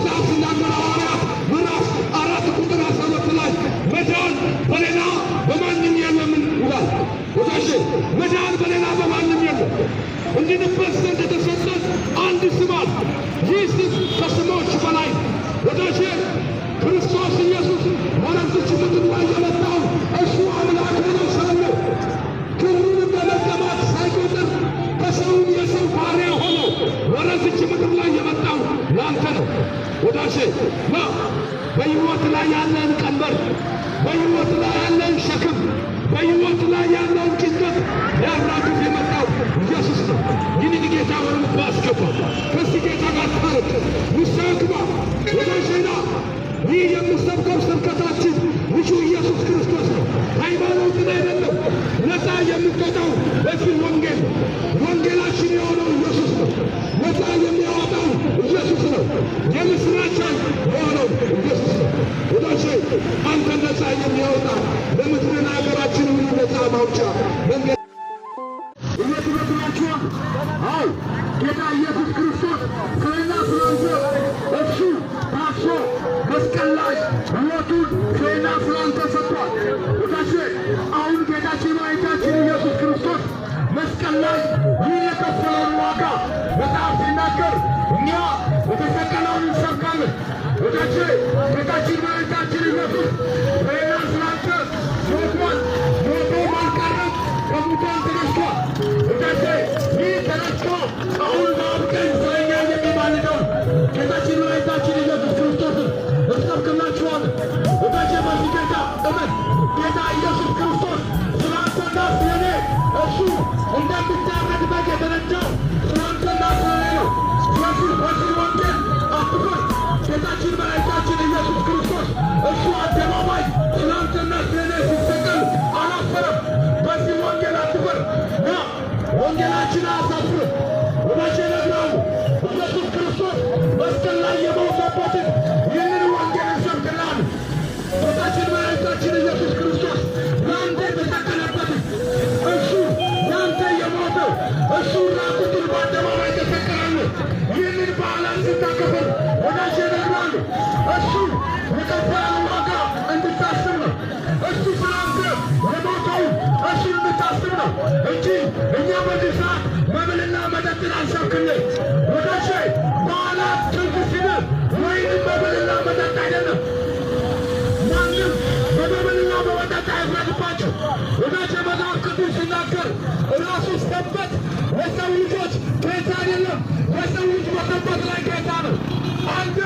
መጽሐፍ ሲናገር ሐዋርያት ምዕራፍ 4 ቁጥር 12 ላይ መዳን በሌላ በማንም የለም ይላል። ወዳጄ መዳን በሌላ በማንም የለም። እንድንበት ዘንድ የተሰጠን አንድ ስም አለ። ይህ ስም ከስሞች በላይ። ወዳጄ ክርስቶስ ኢየሱስ ወደዚች ምድር ላይ የመጣው እሱ አምላክ ሆኖ ሳለ ክብሩን እንደ መቀማት ሳይቆጥር ከሰውም የሰው ባሪያ ሆኖ ወደዚች ምድር ላይ የመጣው ላንተ ነው። ወዳጄ ና፣ በሕይወት ላይ ያለን ቀንበር፣ በሕይወት ላይ ያለን ሸክም፣ በሕይወት ላይ ያለውን ጭንቀት ሊያራግፍ የመጣው ኢየሱስ ነው። ይህንን ጌታ ወደ ልብህ አስገባ። ከዚህ ጌታ ጋር ታረቅ፣ ንስሐ ግባ። ወዳጄ ና፣ ይህ የምሰብከው ስብከታችን ልጁ ኢየሱስ ክርስቶስ ነው። ሃይማኖትን አይደለም። ነፃ የምትወጣው በዚህ ወንጌል ነው። ወንጌላችን የሆነው ኢየሱስ ነው። ነፃ የሚያወጣው ኢየሱስ ነው። የምስራችን የሆነው ኢየሱስ ነው። ወዳጄ አንተን ነፃ የሚያወጣ ለምድርና ሀገራችን ሁሉ ነፃ ማውጫ መንገድ እየትመስላችኋል? አዎ፣ ጌታ ኢየሱስ ክርስቶስ ስለኛ ስላንተ እሱ ታስሮ መስቀል ላይ ሕይወቱን ስለኛ ስላንተ ሰጥቷል። ወዳጄ አሁን ጌታችን መድኃኒታችን ኢየሱስ ክርስቶስ መስቀል ላይ ይህ የከፈለውን ዋጋ መጽሐፍ ሲናገር እኛ የተሰቀለውን እንሰብካለን። ወዳጄ ጌታችን መድኃኒታችን ኢየሱስ ስለኛ ስላንተ ሞቷል። ሞቶም አልቀረም፣ ከሙታን ተነስቷል። ወዳጄ ይህ ተነስቶ አሁን በአብ ቀኝ ስለኛ የሚማልደው ጌታችን መድኃኒታችን ኢየሱስ ክርስቶስን እንሰብክላችኋለን። ወዳጄ በዚህ ጌታ እመን። ጌታ ኢየሱስ ክርስቶስ ስለ አንተና ስለ እኔ እሱ እንደሚታረድ በግ የተነዳው ስለ አንተና ስለ እኔ ነው። ስለዚህ በዚህ ወንጌል አትፈር። ጌታችን መድኃኒታችን ኢየሱስ ክርስቶስ እሱ አደባባይ ስለ አንተና ስለ እኔ ሲሰቀል አላፈረም። በዚህ ወንጌል አትፈር። ና፣ ወንጌላችን አያሳፍርም። ወዳጄ እነግርሃለሁ፣ ኢየሱስ ክርስቶስ መስቀል ላይ የሞተበትን ይህንን ወንጌል እንሰብክልሃለን። ጌታችን መድኃኒታችን ኢየሱስ ክርስቶስ ለአንተ የተሰቀለበትን፣ እሱ ለአንተ የሞተው፣ እሱ ራቁቱን በአደባባይ ተሰቀለልህ። ይህንን በዓላት ስታከብር ወዳጄ እነግርሃለሁ፣ እሱ የከፈለውን ዋጋ እንድታስብ ነው። እሱ ስለ አንተ የሞተው እሱን እንድታስብ ነው እንጂ እኛ በዚህ ሰዓት መብልና መጠጥን አንሰብክልህ። ወዳጄ በዓላት ትዝ ሲልህ ወይንም መብልና መጠጥ አይደለም። ማንም በመብልና በመጠጥ አይፍረድባቸው። ወዳጄ መጽሐፍ ቅዱስ ሲናገር ራሱ ሰንበት የሰው ልጆች ጌታ አይደለም። የሰው ልጅ በሰንበት ላይ ጌታ ነው። አንተ